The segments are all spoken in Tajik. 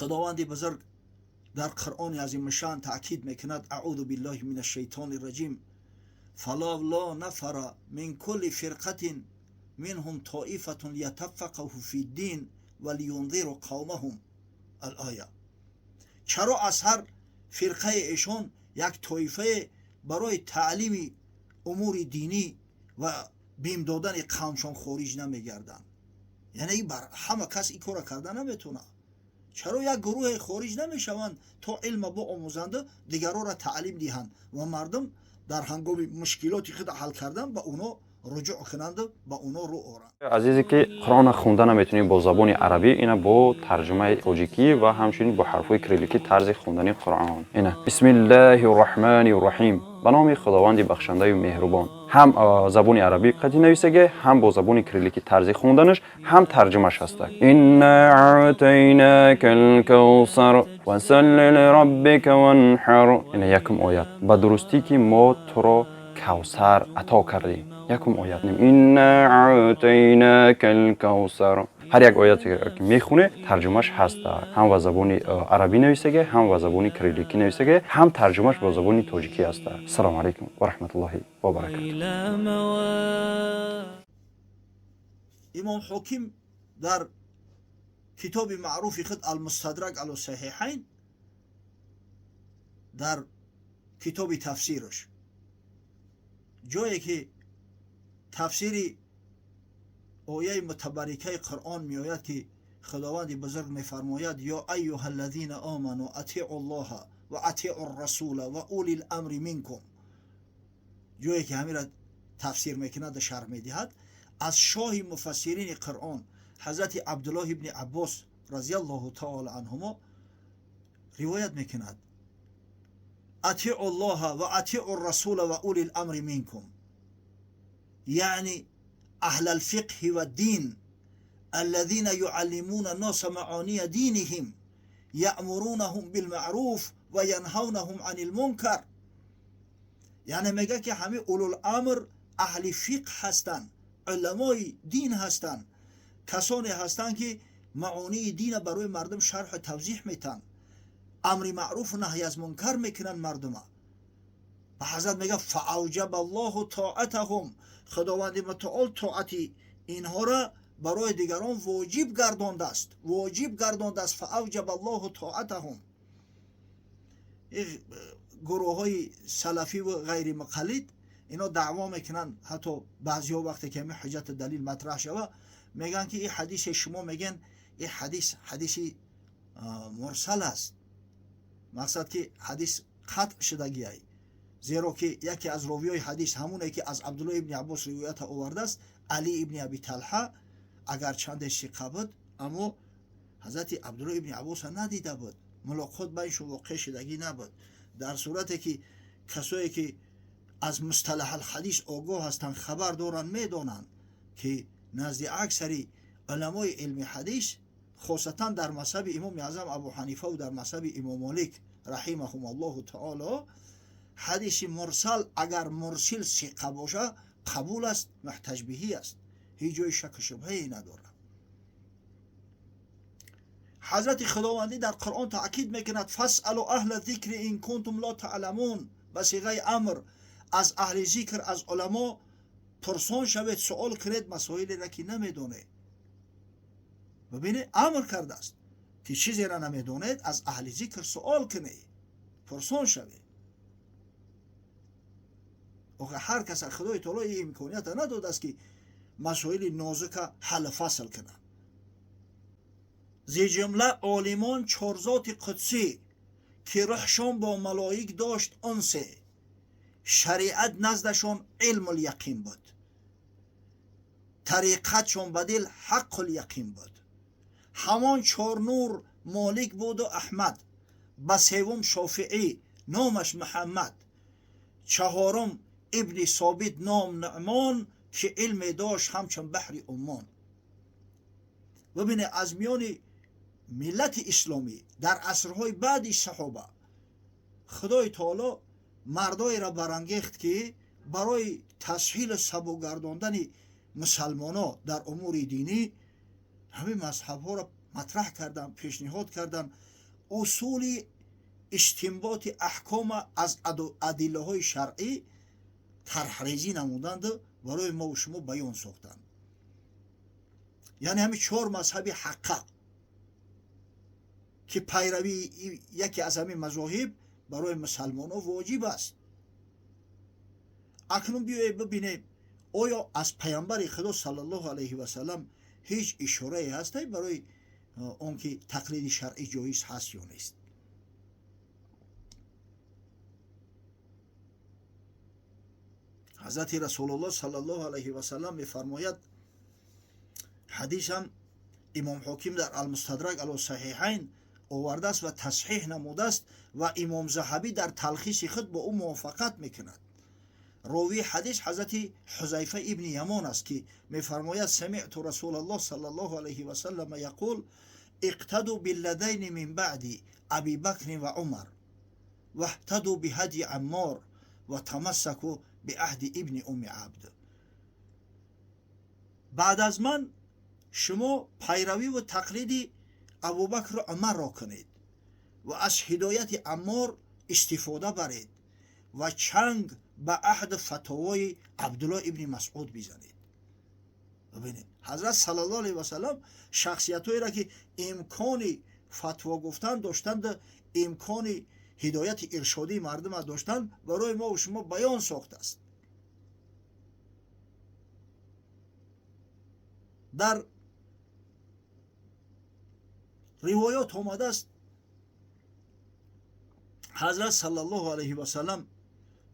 Худованди бузург дар Қуръони азимушшаън таъкид мекунад: أعوذ بالله من الشيطان الرجيم، فلولا نفر من كل فرقة منهم طائفة ليتفقهوا في الدين ولينذروا قومهم، الآية. Чаро аз ҳар фирқаи эшон як тоифае барои таълими умури динӣ ва бим додани қавмшон хориҷ намегарданд? Яъне бар ҳама кас ин кора карда наметавонад. Чаро як гурӯҳе хориҷ намешаванд, то илма биомӯзанду дигарҳоро таълим диҳанд ва мардум дар ҳангоми мушкилоти худ ҳал кардан ба оно руҷӯъ кунанду ба оно рӯ оранд? Азизе, ки Қуръонро хонда наметавонӣ бо забони арабӣ, ина бо тарҷумаи тоҷикӣ ва ҳамчунин бо ҳарфҳои кирилликӣ тарзи хондани Қуръон. Ина: بسم الله الرحمن الرحيم, ба номи Худованди бахшандаю меҳрубон. Ҳам забони арабӣ қатӣ нависаге, ҳам бо забони кирилликӣ тарзи хонданаш, ҳам тарҷумаш ҳаста. إنا أعطيناك الكوثر فصل لربك وانحر. Ина якум оят: ба дурустӣ, ки мо туро Кавсар ато кардем. Якум оят: إنا أعطيناك الكوثر. Ҳар як ояте ки мехоне, тарҷумаш ҳаст. Ҳам ба забони арабӣ нависаге, ҳам ба забони кирилликӣ нависаге, ҳам тарҷумаш бо забони тоҷикӣ ҳаст. Ассалому алайкум ва раҳматуллоҳи ва баракату. Имом Ҳоким дар китоби маъруфи худ «Алмустадрак ала Саҳиҳайн», дар китоби тафсираш, ҷое ки тафсири ояи мутабаррикаи Қуръон меояд, ки Худованди бузург мефармояд: يا أيها الذين آمنوا أطيعوا الله وأطيعوا الرسول وأولي الأمر منكم, ҷое ки ҳамира тафсир мекунад, шарҳ медиҳад, аз шоҳи муфассирини Қуръон ҳазрати Абдуллоҳ ибни Аббос رضي الله تعالى عنهما ривоят мекунад: أطيعوا الله وأطيعوا الرسول وأولي الأمر منكم، يعني أهل الفقه والدين الذين يعلمون الناس معاني دينهم، يأمرونهم بالمعروف وينهونهم عن المنكر. Яъне мега, ки ҳами улуламр аҳли фиқҳ ҳастанд, уламои дин ҳастанд, касоне ҳастанд, ки маонии дина барои мардум шарҳу тавзиҳ метаҳанд, амри маъруфу наҳй аз мункар мекунанд мардума. Ба ҳазрат мега: فأوجب الله طاعتهم, Худованди мутаол тоати инҳоро барои дигарон воҷиб гардондааст, воҷиб гардондааст. فأوجب الله طاعتهم. Гурӯҳҳои салафиву ғайри муқаллид ино даъво мекунанд. Ҳатто баъзеҳо, вақте ки ҳамин ҳуҷҷату далил матраҳ шава, мегӯянд, ки ин ҳадисе шумо мегӯянд, ин ҳадис ҳадиси мурсал аст, мақсад, ки ҳадис қатъ шудагиай, зеро ки яке аз ровиёи ҳадис, ҳамоне ки аз Абдуллоҳ ибни Аббос ривоята овардааст, Али ибни Аби Талҳа, агар чанде сиқа буд, аммо ҳазрати Абдуллоҳ ибни Аббоса надида буд, мулоқот байншон воқеъ шудагӣ набуд. Дар сурате ки касое ки аз мусталаҳалҳадис огоҳ ҳастанд, хабар доранд, медонанд, ки назди аксари уламои илми ҳадис, хосатан дар мазҳаби имоми аъзам Абу Ҳанифаву дар мазҳаби имом Молик رحمهم الله تعالى, ҳадиси мурсал, агар мурсил сиқа боша, қабул аст, муҳтаҷ биҳӣ аст, ҳеҷ ҷои шаку шубҳае надорад. Ҳазрати Худовандӣ дар Қуръон таъкид мекунад: فاسألوا أهل الذكر إن كنتم لا تعلمون. Ба сиғаи амр аз аҳли зикр, аз уламо пурсон шавед, суол кунед масоилеро, ки намедонед. Бибинед, амр кардааст, ки чизеро намедонед, аз аҳли зикр суол кунед, пурсон шавед. Охе, ҳар кас Худои таоло ин имконията надодааст, ки масоили нозука ҳаллу фасл кунад. Зи ҷумла олимон чорзоти қудсӣ, ки рӯҳшон бо малоик дошт унсе, шариат наздашон илмул яқин буд, тариқатшон ба дил ҳаққул яқин буд. Ҳамон чор нур Молик буду Аҳмад, ба севум Шофиӣ номаш Муҳаммад, чаҳорум Ибни Собит ном Нуъмон, ки илме дошт ҳамчун баҳри Уммон. Бибинед, аз миёни миллати исломӣ дар асрҳои баъди саҳоба Худои таоло мардоеро барангехт, ки барои тасҳилу сабук гардондани мусалмоно дар умури динӣ ҳамин мазҳабҳоро матраҳ карданд, пешниҳод карданд. Усули истинботи аҳкома аз адиллаҳои шаръӣ тарҳрезӣ намуданду барои мову шумо баён сохтанд. Яъне ҳамин чор мазҳаби ҳаққа, ки пайравии яке аз ҳамин мазоҳиб барои мусалмонҳо воҷиб аст. Акнун биёед бибинем, оё аз паямбари Худо саллаллоҳу алайҳи васаллам ҳеҷ ишорае ҳастай барои он ки тақлиди шаръӣ ҷоиз ҳаст ё нест? Ҳазрати Расулуллоҳ саллаллоҳу алайҳи васаллам мефармояд, ҳадисам Имом Ҳоким дар Алмустадрак ало Саҳиҳайн овардааст ва тасҳиҳ намудааст ва Имом Заҳабӣ дар талхиси худ бо ӯ мувофиқат мекунад. Ровии ҳадис ҳазрати Ҳузайфа ибни Ямон аст, ки мефармояд: самиъту Расулаллоҳ саллаллоҳу алайҳи васаллама яқул иқтаду билладайни мин баъди Аби Бакрин ва Умар ваҳтаду биҳадyi Аммор ва тамассаку биаҳди ибни Умми Абд. Баъд аз ман шумо пайравиву тақлиди Абубакру Умарро кунед ва аз ҳидояти Аммор истифода баред ва чанг ба аҳду фатовои Абдулло ибни Масъуд бизанед. Бибинед, ҳазрат саллаллоҳу алайҳи васаллам шахсиятҳоеро, ки имкони фатво гуфтан доштанд, имкони ҳидояти иршодии мардума доштанд, барои мо шумо баён сохтааст. Дар ривоёт омадааст, ҳазрат саллаллоҳу алайҳи васаллам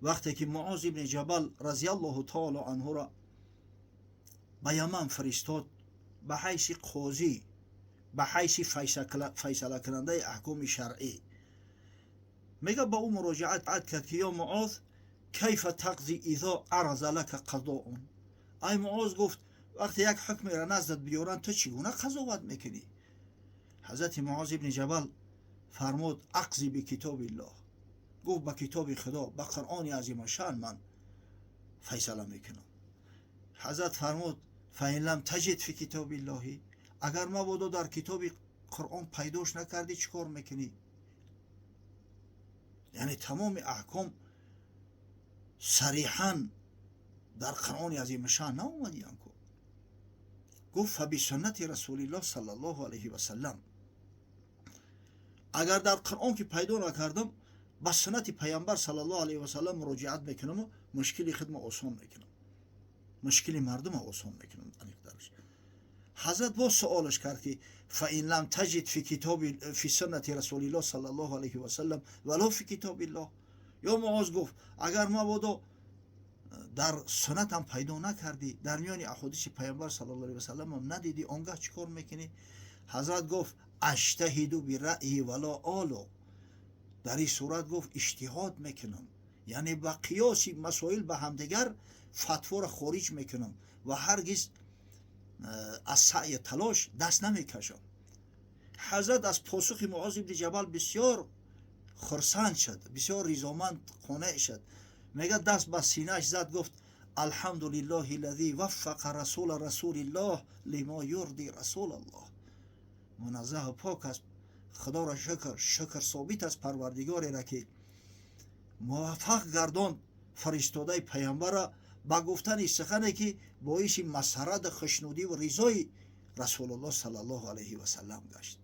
вақте ки Муоз ибни Ҷабал разияллоҳу таоло анҳуро ба Яман фиристод ба ҳайси қозӣ, ба ҳайси файсалакунандаи аҳкоми шаръӣ, мега ба ӯ муроҷиат кард, ки ё Муоз, кайфа тақзи изо араза лака қазоун. Ай Муоз, гуфт, вақте як ҳукмеро наздат биёранд, ту чӣ гуна қазоват мекунӣ? Ҳазрати Муоз ибни Ҷабал фармуд: ақзи бикитобиллоҳ. Гуфт, ба китоби Худо, ба Қуръони азимашан ман файсала мекунам. Ҳазрат фармуд: фаин лам таҷид фи китобиллоҳи, агар мабодо дар китоби Қуръон пайдош накардӣ, чӣ кор мекунӣ? Яъне тамоми аҳком сариҳан дар Қуръони азимашан наомадиян ку. Гуфт: фабисуннати Расулиллоҳ саллаллоҳу алайҳи васаллам. Агар дар Қуръон ки пайдо накардам, ба суннати паямбар саллаллоҳу алайҳи васаллам муроҷиат мекунаму мушкили худма осон мекунам, мушкили мардума осон мекунам. Аниқтараш, ҳазрат боз суолаш кард, ки фаин лам таҷид фи китоби фи суннати Расулиллоҳ саллаллоҳу алайҳи васаллам вало фи китобиллоҳ. Ё Муоз, гуфт, агар мабодо дар суннатам пайдо накардӣ, дар миёни аҳодиси паямбар саллаллоҳу алайҳи васалламам надидӣ, он гаҳ чӣ кор мекунӣ? Ҳазрат гуфт: аҷтаҳиду бираъйи вало олу. Дар ин сурат, гуфт, иҷтиҳод мекунам, яъне ба қиёси масоил ба ҳамдигар фатворо хориҷ мекунам ва ҳаргиз аз саъю талош даст намекашам. Ҳазрат аз посухи Муоз ибни Ҷабал бисёр хурсанд шуд, бисёр ризоманд, қонеъ шуд. Мега, даст ба синааш зад, гуфт: алҳамду лиллоҳи лазӣ ваффақа расула расулиллоҳ лимо юрди расулаллоҳ. Муназзаҳу пок аст Худоро, шукр, шукр собит аст Парвардигореро, ки муваффақ гардонд фиристодаи паямбарро ба гуфтани сухане, ки боиси масаррату хушнудиву ризои Расулуллоҳ саллаллоҳу алайҳи васаллам гашт.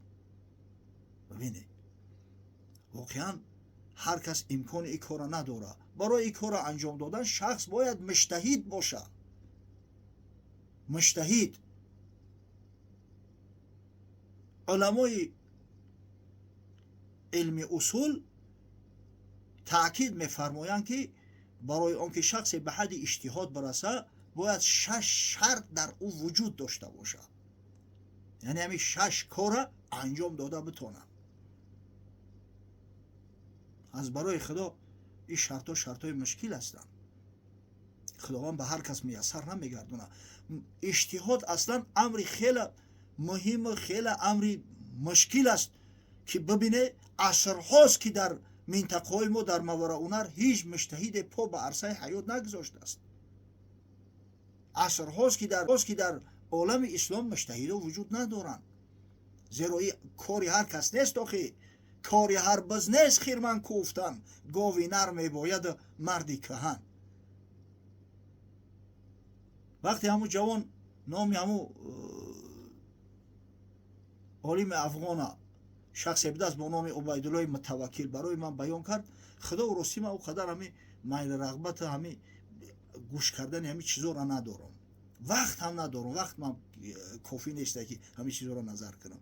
Бибинед, воқеан ҳар кас имкони ин корро надорад. Барои ин корро анҷом додан шахс бояд муҷтаҳид бошад, муҷтаҳид. Уламои илми усул таъкид мефармоянд, ки барои он ки шахсе ба ҳадди иҷтиҳод бираса, бояд шаш шарт дар ӯ вуҷуд дошта бошад, яъне ҳамин шаш корра анҷом дода битонад. Аз барои Худо, ин шартҳо шартҳои мушкил ҳастанд. Худованд ба ҳар кас муяссар намегардонад. Иҷтиҳод аслан амри хеле муҳиму хеле амри мушкил аст, ки бибине, асрҳост, ки дар минтақаҳои мо, дар Мавараунар, ҳеҷ муҷтаҳиде по ба арсаи ҳаёт нагузоштааст. Асрҳост, ки дар олами ислом муҷтаҳидо вуҷуд надоранд, зеро ин кори ҳар кас нест. Охи Кори ҳар биз нест хирман кӯфтан, гови нар мебояду марди кӯҳан. Вақте ҳамун ҷавон номи ҳамун олими афғона, шахсе будааст бо номи Убайдуллои Мутаваккил, барои ман баён кард, худо ростӣ, ман ӯ қадар ҳами майли рағбата ҳами гӯш кардани ҳами чизоро надорам, вақт ҳам надорам, вақт ман кофӣ неста, ки ҳамин чизоро назар кунам.